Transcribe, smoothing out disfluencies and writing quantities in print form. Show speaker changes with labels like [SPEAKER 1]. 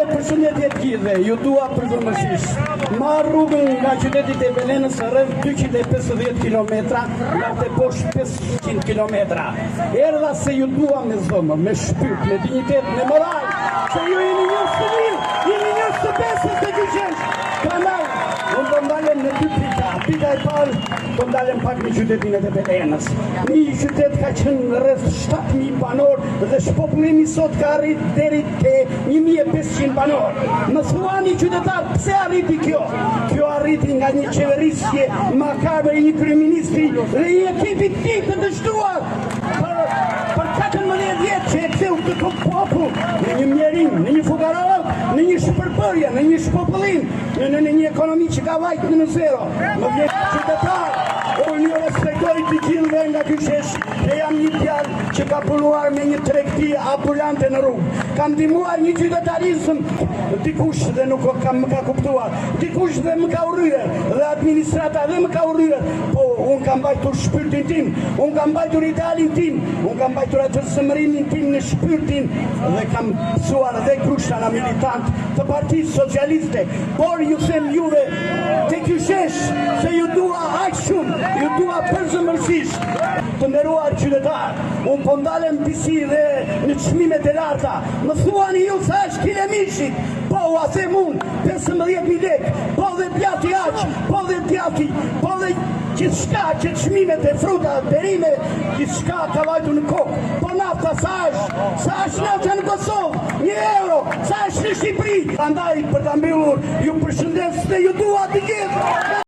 [SPEAKER 1] Përshëndetje të gjithëve, ju dua përzemërsisht. Marr rrugën nga qyteti i Tepelenës rreth 250 km, lart e poshtë 500 km. Erdha se ju dua me zemër, me shpirt, me dinjitet, me moral, se ju jeni njerëz të lirë, jeni njerëz të besës te ky shesh. Prandaj, unë do ndalem në dy pika. Pika e parë, do ndalem pak në qytetin e Tepelenës. Një qytet ka qenë rreth 7000 banorë dhe shpopullimi sot ka arrit deri te 1500 banorë. Më thuani qytetar, pse arriti kjo? Kjo arriti nga një qeverisje makabre i një kryeministri dhe i ekipit tij të dështuar për për 14 vjet që e ktheu këtë popull në një mjerim, në një fukarallëk, në një shpërbërje, në një shpopullim, në në, në një ekonomi që ka vajt në zero. Më vjen qytetar, unë ju respektoj të gjithëve nga ky shesh dhe jam një djalë që ka punuar me një tregti ambulante në rrugë. Kam ndihmuar një qytetarizëm, dikush dhe nuk ka, më ka kuptuar, dikush dhe më ka urryer, dhe administrata dhe më ka urryer, po unë kam mbajtur shpirtin tim, unë kam mbajtur idealin tim, unë kam mbajtur atë zemërimin tim në shpirtin dhe kam pësuar dhe grushta nga militant të Partisë Socialiste, por ju them juve te ky shesh se ju dua aq shumë, ju dua përzemërsisht. Të nderuar qytetar, unë po ndalem disi dhe në çmimet e larta. Më thuani ju sa është kile mishit? Po ua them unë, 15.000 lekë, po dhe djathi aq, po dhe djathi, po dhe gjithçka që çmimet e fruta, perime, gjithçka ka vajtur në kokë. Po nafta sa është? Sa është nafta në Kosovë? 1 euro. Sa është në Shqipëri? Prandaj për ta mbyllur, ju përshëndes dhe ju dua të gjithë.